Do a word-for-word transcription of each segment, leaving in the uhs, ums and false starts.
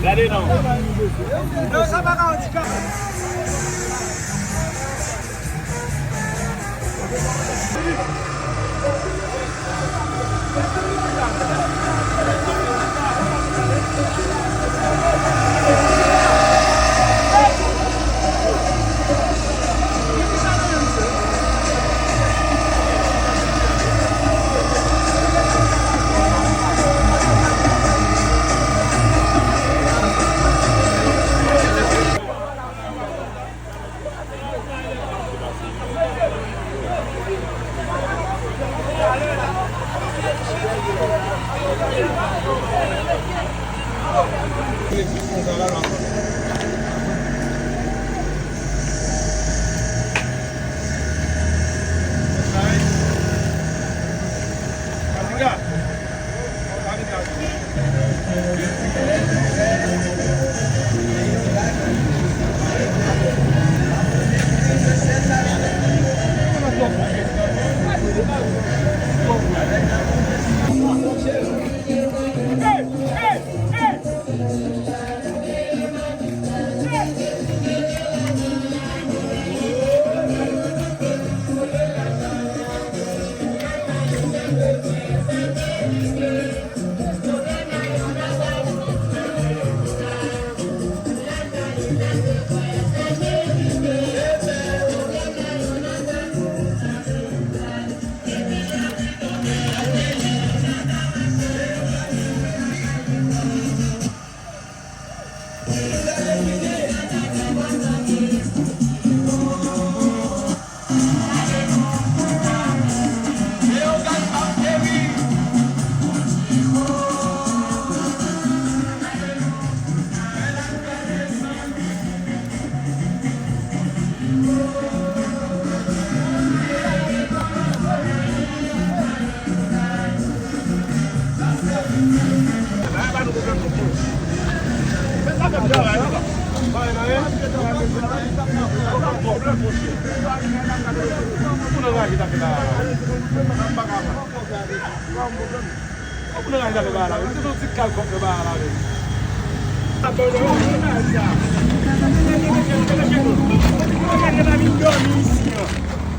Gade non. Non, sa pa ka andikape.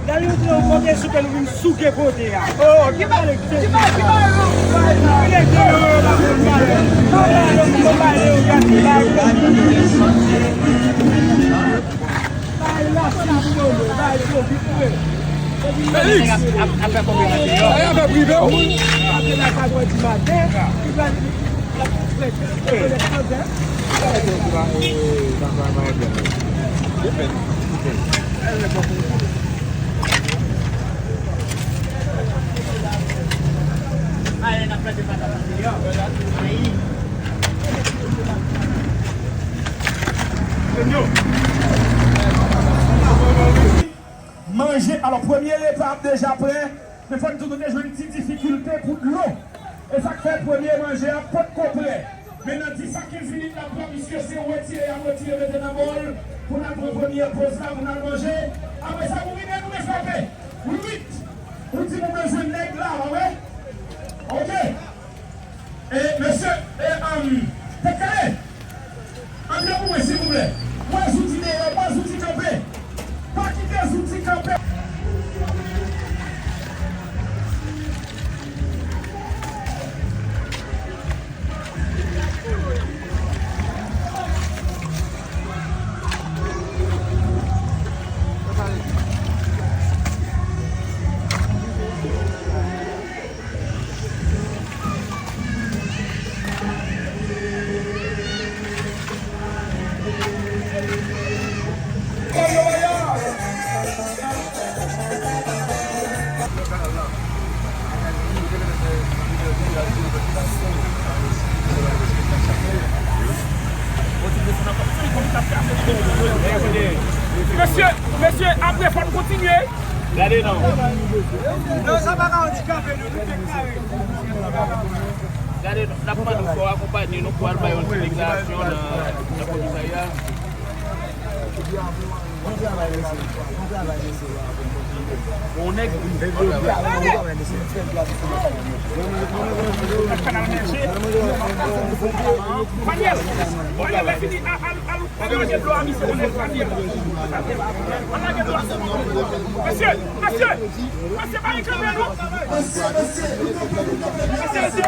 Lè li montre yon kote sou ke nou vin souke kote a. Oh, ki bagay, ki bagay, ki bagay, non? Ki bagay, ki bagay, non? Bay la sa pou yo, bay yo, vit vre. Felix! Ap, ap fè konferans deyò. Ay, afè prive w. Apre la, sa jodi maten, li pral, li ap fè, fè, fè, fè. Manje, alò, premye repa ap deja prè, men fò n di nou te jwenn ti difikilte pou dlo. E sa k fè premye manje a potko prè. Men nan dis a kenz minit n ap pran, misye se retire, y ap retire mete nan bòl pou n al pran premyè poz la pou n al manje. Apre sa, nou vini, nou men frape. Wi, wi. Ou di nou bezwen nèg la, pa vre? Ok. E, mesye, e, um, Tèt Kale. Antre pou mwen, silvouplè. Pran zouti deyò, pran zouti kanpe. Pa kite zouti kanpe. Mesye, mesye, apre fò n kontinye. Gade non. Non, sa pa ka andikape nou, nou deklare. Gade non, n ap mande w fò w akonpanye nou pou al bay yon ti deklarasyon nan, nan komisarya. Bon travay, mesye. Bon travay, mesye. Bon nèg. Panyèl, panyèl, lè fini, al, al, al, al lage dlo a misye, konnen panyèl. Al lage dlo a. Mesye, mesye, mesye, pa reklame non. Mesye, mesye, mesye, mesye,